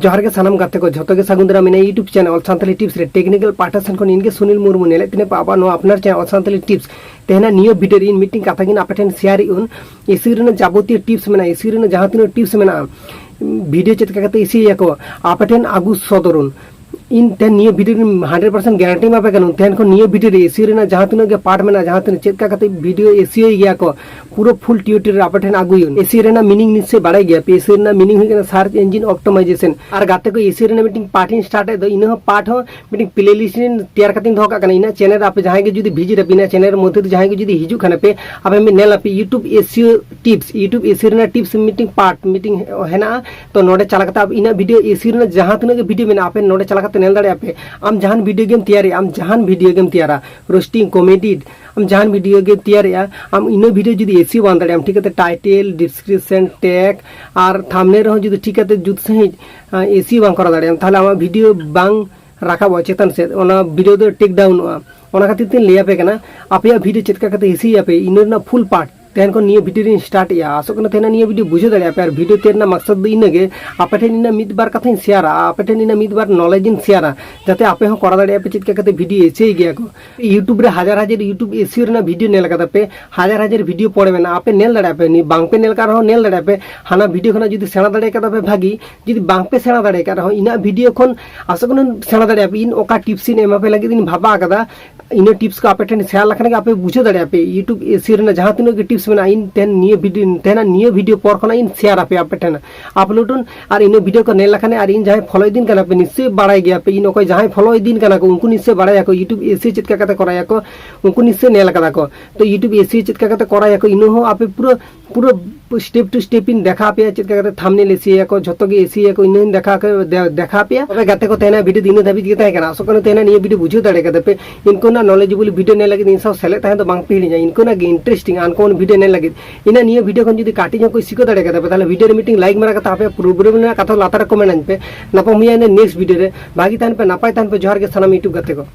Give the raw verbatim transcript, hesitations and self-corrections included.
ᱡᱚᱦᱟᱨ ᱜᱮ ᱥᱟᱱᱟᱢ ᱜᱟᱛᱮ ᱠᱚ, ᱡᱷᱚᱛᱚ ᱜᱮ ᱥᱟᱹᱜᱩᱱ ᱫᱟᱨᱟᱢ᱾ ᱢᱮᱱᱟᱜᱼᱟ YouTube channel All Santali Tips ᱨᱮ᱾ Technical ᱯᱟᱦᱴᱟ ᱥᱮᱱ ᱠᱷᱚᱱ ᱤᱧ ᱜᱮ ᱥᱩᱱᱤᱞ ᱢᱩᱨᱢᱩ᱾ ᱧᱮᱞᱮᱫ ᱛᱤᱱᱟᱹ ᱯᱮ ᱟᱵᱚᱣᱟᱜ ᱱᱚᱣᱟ ᱟᱯᱱᱟᱨ channel All Santali Tips᱾ ᱛᱮᱦᱮᱧᱟᱜ ᱱᱤᱭᱟᱹ video ᱨᱮ ᱤᱧ ᱢᱤᱫᱴᱤᱝ ᱠᱟᱛᱷᱟ ᱜᱤᱧ ᱟᱯᱮ ᱴᱷᱮᱱ share ᱤᱧ᱾ AC ᱨᱮᱱᱟᱜ ᱡᱟᱵᱚᱛᱤᱭᱚ tips ᱢᱮᱱᱟᱜᱼᱟ, AC ᱨᱮᱱᱟᱜ ᱡᱟᱦᱟᱸ ᱛᱤᱱᱟᱹᱜ tips ᱢᱮᱱᱟᱜᱼᱟ, video ᱪᱮᱫ ᱞᱮᱠᱟ ᱠᱟᱛᱮ AC ᱭᱟᱠᱚ, ᱟᱯᱮ ᱴᱷᱮᱱ ᱟᱹᱜᱩ ᱥᱚᱫᱚᱨᱩᱱ᱾ ᱤᱧ ᱛᱮᱦᱮᱧ ᱱᱤᱭᱟᱹ video ᱨᱮ hundred percent guarantee ᱮᱢᱟ ᱯᱮ ᱠᱟᱱᱟ᱾ ᱛᱮᱦᱮᱧ ᱠᱷᱚᱱ ᱱᱤᱭᱟᱹ video ᱨᱮ AC ᱨᱮᱱᱟᱜ ᱡᱟᱦᱟᱸ ᱛᱤᱱᱟᱹᱜ ᱜᱮ part ᱢᱮᱱᱟᱜᱼᱟ, ᱡᱟᱦᱟᱸ ᱛᱤᱱᱟᱹᱜ ᱪᱮᱫ ᱞᱮᱠᱟ ᱠᱟᱛᱮ video AC ᱭ ᱜᱮᱭᱟ ᱠᱚ, ᱯᱩᱨᱟᱹ full tutorial ᱟᱯᱮ ᱴᱷᱮᱱ ᱟᱹᱜᱩᱭᱩᱱ᱾ AC ᱨᱮᱱᱟᱜ meaning ᱱᱤᱥᱪᱚᱭ ᱵᱟᱲᱟᱭ ᱜᱮᱭᱟ ᱯᱮ᱾ AC ᱨᱮᱱᱟᱜ meaning ᱦᱩᱭᱩᱜ ᱠᱟᱱᱟ search engine optimization᱾ ᱟᱨ ᱜᱟᱛᱮ ᱠᱚ, AC ᱨᱮᱱᱟᱜ ᱢᱤᱫᱴᱤᱝ part ᱤᱧ start ᱮᱫ ᱫᱚ, ᱤᱱᱟᱹ ᱦᱚᱸ part ᱦᱚᱸ ᱢᱤᱫᱴᱤᱝ playlist ᱨᱮ ᱛᱮᱭᱟᱨ ᱠᱟᱛᱮᱧ ᱫᱚᱦᱚ ᱠᱟᱜ ᱠᱟᱱᱟ᱾ ᱤᱧᱟᱹᱜ channel ᱨᱮ ᱟᱯᱮ ᱡᱟᱦᱟᱸᱭ ᱜᱮ ᱡᱩᱫᱤ visit ᱟᱯᱮ, ᱤᱧᱟᱹᱜ channel ᱨᱮ ᱢᱚᱫᱽᱫᱷᱮ ᱛᱮ ᱡᱟᱦᱟᱸᱭ ᱜᱮ ᱡᱩᱫᱤ ᱦᱤᱡᱩᱜ ᱠᱷᱟᱱ ᱯᱮ, ᱟᱯᱮ ᱢᱤᱫ ᱧᱮᱞ ᱟᱯᱮ YouTube AC tips, YouTube AC ᱨᱮᱱᱟᱜ tips ᱢᱤᱫᱴᱤᱝ part ᱢᱤᱫᱴᱤᱝ ᱦᱮᱱᱟᱜᱼᱟ᱾ ᱛᱚ ᱱᱚᱰᱮ ᱪᱟᱞᱟᱣ ᱠᱟᱛᱮ ᱟᱯᱮ ᱤᱧᱟᱹᱜ video AC ᱨᱮᱱᱟᱜ ᱡᱟᱦᱟᱸ ᱛᱤᱱᱟᱹᱜ ᱜᱮ video ᱢᱮᱱᱟᱜᱼᱟ, ᱟᱯᱮ ᱱᱚᱰᱮ ᱪᱟᱞᱟᱣ ᱠᱟᱛᱮ ᱧᱮᱞ ᱫᱟᱲᱮᱭᱟᱜᱼᱟ ᱯᱮ᱾ ᱟᱢ ᱡᱟᱦᱟᱱ video ᱜᱮᱢ ᱛᱮᱭᱟᱨᱮᱜᱼᱟ, ᱟᱢ ᱡᱟᱦᱟᱱ video ᱜᱮᱢ ᱛᱮᱭᱟᱨᱟ, roasting, comedy, ᱟᱢ ᱡᱟᱦᱟᱱ video ᱜᱮᱢ ᱛᱮᱭᱟᱨᱮᱜᱼᱟ, ᱟᱢ ᱤᱱᱟᱹ video ᱡᱩᱫᱤ AC ᱵᱟᱝ ᱫᱟᱲᱮᱭᱟᱜᱼᱟᱢ ᱴᱷᱤᱠ ᱠᱟᱛᱮ, title, description, tag ᱟᱨ thumbnail ᱨᱮᱦᱚᱸ ᱡᱩᱫᱤ ᱴᱷᱤᱠ ᱠᱟᱛᱮ ᱡᱩᱛ ᱥᱟᱺᱦᱤᱡ AC ᱵᱟᱝ ᱠᱚᱨᱟᱣ ᱫᱟᱲᱮᱭᱟᱜᱼᱟᱢ, ᱛᱟᱦᱚᱞᱮ ᱟᱢᱟᱜ video ᱵᱟᱝ ᱨᱟᱠᱟᱵᱚᱜᱼᱟ ᱪᱮᱛᱟᱱ ᱥᱮᱫ, ᱚᱱᱟ video ᱫᱚ take downᱚᱜᱼᱟ᱾ ᱚᱱᱟ ᱠᱷᱟᱹᱛᱤᱨ ᱛᱤᱧ ᱞᱟᱹᱭ ᱟᱯᱮ ᱠᱟᱱᱟ, ᱟᱯᱮᱭᱟᱜ video ᱪᱮᱫ ᱞᱮᱠᱟ ᱠᱟᱛᱮ AC ᱭᱟᱯᱮ, ᱤᱱᱟᱹ ᱨᱮᱱᱟᱜ full part ᱛᱮᱦᱮᱧ ᱠᱷᱚᱱ ᱱᱤᱭᱟᱹ video ᱨᱤᱧ start ᱮᱜᱼᱟ᱾ ᱟᱥᱚᱜ ᱠᱟᱱᱟ ᱛᱮᱦᱮᱧ ᱱᱤᱭᱟᱹ video ᱵᱩᱡᱷᱟᱹᱣ ᱫᱟᱲᱮᱭᱟᱜᱼᱟ ᱯᱮ᱾ ᱟᱨ video ᱛᱮᱭᱟᱨ ᱨᱮᱱᱟᱜ ᱢᱟᱠᱥᱚᱫ ᱫᱚ ᱤᱱᱟᱹ ᱜᱮ, ᱟᱯᱮ ᱴᱷᱮᱱ ᱤᱱᱟᱹ ᱢᱤᱫ ᱵᱟᱨ ᱠᱟᱛᱷᱟᱧ ᱥᱮᱭᱟᱨᱟ, ᱟᱯᱮ ᱴᱷᱮᱱ ᱤᱱᱟᱹ ᱢᱤᱫ ᱵᱟᱨ knowledge ᱤᱧ ᱥᱮᱭᱟᱨᱟ, ᱡᱟᱛᱮ ᱟᱯᱮ ᱦᱚᱸ ᱠᱚᱨᱟᱣ ᱫᱟᱲᱮᱭᱟᱜᱼᱟ ᱯᱮ ᱪᱮᱫ ᱞᱮᱠᱟ ᱠᱟᱛᱮ video AC ᱜᱮᱭᱟ ᱠᱚ᱾ YouTube ᱨᱮ ᱦᱟᱡᱟᱨ ᱦᱟᱡᱟᱨ YouTube AC ᱨᱮᱱᱟᱜ video ᱧᱮᱞ ᱠᱟᱫᱟ ᱯᱮ, ᱦᱟᱡᱟᱨ ᱦᱟᱡᱟᱨ video ᱯᱚᱨᱮ ᱢᱮᱱᱟᱜᱼᱟ, ᱟᱯᱮ ᱧᱮᱞ ᱫᱟᱲᱮᱭᱟᱜᱼᱟ ᱯᱮ, ᱱᱤᱭᱟᱹ ᱵᱟᱝ ᱯᱮ ᱧᱮᱞ ᱠᱟᱜ ᱨᱮᱦᱚᱸ ᱧᱮᱞ ᱫᱟᱲᱮᱭᱟᱜᱼᱟ ᱯᱮ᱾ ᱦᱟᱱᱟ video ᱠᱷᱚᱱᱟᱜ ᱡᱩᱫᱤ ᱥᱮᱬᱟ ᱫᱟᱲᱮ ᱠᱟᱫᱟ ᱯᱮ ᱵᱷᱟᱹᱜᱤ, ᱡᱩᱫᱤ ᱵᱟᱝ ᱯᱮ ᱥᱮᱬᱟ ᱫᱟᱲᱮ ᱠᱟᱜ ᱨᱮᱦᱚᱸ ᱤᱧᱟᱹᱜ video ᱠᱷᱚᱱ ᱟᱥᱚᱜ ᱠᱟᱱᱟ ᱥᱮᱬᱟ ᱫᱟᱲᱮᱭᱟᱜᱼᱟ ᱯᱮ᱾ ᱤᱧ ᱚᱠᱟ tips ᱤᱧ ᱮᱢᱟ ᱯᱮ ᱞᱟᱹᱜᱤᱫ ᱤᱧ ᱵᱷᱟᱵᱟ ᱟᱠᱟᱫᱟ, ᱤᱱᱟᱹ tips ᱠᱚ ᱟᱯᱮ ᱴᱷᱮᱱ share ᱞᱮᱠᱷᱟᱱ ᱜᱮ ᱟᱯᱮ ᱵᱩᱡᱷᱟᱹᱣ ᱫᱟᱲᱮᱭᱟᱜᱼᱟ ᱯᱮ YouTube AC ᱨᱮᱱᱟᱜ ᱡᱟᱦᱟᱸ ᱛᱤᱱᱟᱹᱜ ᱜᱮ tips ᱢᱮᱱᱟᱜᱼᱟ᱾ ᱤᱧ ᱛᱮᱦᱮᱧ ᱱᱤᱭᱟᱹ video, ᱛᱮᱦᱮᱧᱟᱜ ᱱᱤᱭᱟᱹ video ᱯᱚᱨ ᱠᱷᱚᱱᱟᱜ ᱤᱧ share ᱟᱯᱮᱭᱟ ᱟᱯᱮ ᱴᱷᱮᱱ upload ᱩᱱ᱾ ᱟᱨ ᱤᱱᱟᱹ video ᱠᱚ ᱧᱮᱞ ᱞᱮᱠᱷᱟᱱ, ᱟᱨ ᱤᱧ ᱡᱟᱦᱟᱸᱭ follow ᱤᱫᱤᱧ ᱠᱟᱱᱟ ᱯᱮ, ᱱᱤᱥᱪᱚᱭ ᱵᱟᱲᱟᱭ ᱜᱮᱭᱟ ᱯᱮ ᱤᱧ ᱚᱠᱚᱭ ᱡᱟᱦᱟᱸᱭ follow ᱤᱫᱤᱧ ᱠᱟᱱᱟ ᱠᱚ, ᱩᱱᱠᱩ ᱱᱤᱥᱪᱚᱭ ᱵᱟᱲᱟᱭᱟᱠᱚ YouTube AC ᱪᱮᱫ ᱞᱮᱠᱟ ᱠᱟᱛᱮ ᱠᱚᱨᱟᱭᱟᱠᱚ, ᱩᱱᱠᱩ ᱱᱤᱥᱪᱚᱭ ᱧᱮᱞ ᱠᱟᱫᱟ ᱠᱚ᱾ ᱛᱚ YouTube AC ᱪᱮᱫ ᱞᱮᱠᱟ ᱠᱟᱛᱮ ᱠᱚᱨᱟᱭᱟᱠᱚ, ᱤᱱᱟᱹ ᱦᱚᱸ ᱟᱯᱮ ᱯᱩᱨᱟᱹ ᱯᱩᱨᱟᱹ step to step ᱤᱧ ᱫᱮᱠᱷᱟᱣ ᱟᱯᱮᱭᱟ, ᱪᱮᱫ ᱞᱮᱠᱟ ᱠᱟᱛᱮ thumbnail AC ᱭᱟᱠᱚ, ᱡᱷᱚᱛᱚ ᱜᱮ AC ᱭᱟᱠᱚ, ᱤᱱᱟᱹᱧ ᱫᱮᱠᱷᱟᱣ ᱠᱮ-, ᱫᱮ-, ᱫᱮᱠᱷᱟᱣ ᱟᱯᱮᱭᱟ᱾ ᱛᱚᱵᱮ ᱜᱟᱛᱮ ᱠᱚ, ᱛᱮᱦᱮᱧᱟᱜ video ᱫᱚ ᱤᱱᱟᱹ ᱫᱷᱟᱹᱵᱤᱡ ᱜᱮ ᱛᱟᱦᱮᱸ ᱠᱟᱱᱟ᱾ ᱟᱥᱚᱜ ᱠᱟᱱᱟ ᱛᱮᱦᱮᱧᱟᱜ ᱱᱤᱭᱟᱹ video ᱵᱩᱡᱷᱟᱹᱣ ᱫᱟᱲᱮ ᱠᱟᱫᱟ ᱯᱮ᱾ ᱤᱱᱠᱟᱹᱱᱟᱜ knowledgeable video ᱧᱮᱞ ᱞᱟᱹᱜᱤᱫ ᱤᱧ ᱥᱟᱶ ᱥᱮᱞᱮᱫ ᱛᱟᱦᱮᱸ ᱫᱚ ᱵᱟᱝ ᱯᱮ ᱦᱤᱲᱤᱧᱟ, ᱤᱱᱠᱟᱹᱱᱟᱜ ᱜᱮ interesting uncommon video ᱧᱮᱞ ᱞᱟᱹᱜᱤᱫ᱾ ᱤᱱᱟᱹ ᱱᱤᱭᱟᱹ video ᱠᱷᱚᱱ ᱡᱩᱫᱤ ᱠᱟᱹᱴᱤᱡ ᱦᱚᱸ ᱠᱚ ᱥᱤᱠᱷᱟᱹᱣ ᱫᱟᱲᱮ ᱠᱟᱫᱟ ᱯᱮ, ᱛᱟᱦᱚᱞᱮ video ᱨᱮ ᱢᱤᱫᱴᱤᱝ like ᱢᱟᱨᱟ ᱠᱟᱛᱮ ᱟᱯᱮᱭᱟᱜ problem ᱨᱮᱱᱟᱜ ᱠᱟᱛᱷᱟ ᱞᱟᱛᱟᱨ ᱨᱮ comment ᱟᱹᱧ ᱯᱮ᱾ ᱧᱟᱯᱟᱢ ᱦᱩᱭᱩᱜᱼᱟ ᱤᱱᱟᱹ next video ᱨᱮ᱾ ᱵᱷᱟᱹᱜᱤ ᱛᱟᱦᱮᱱ ᱯᱮ, ᱱᱟᱯᱟᱭ ᱛᱟᱦᱮᱱ ᱯᱮ᱾ ᱡᱚᱦᱟᱨ ᱜᱮ ᱥᱟᱱᱟᱢ YouTube ᱜᱟᱛᱮ ᱠᱚ᱾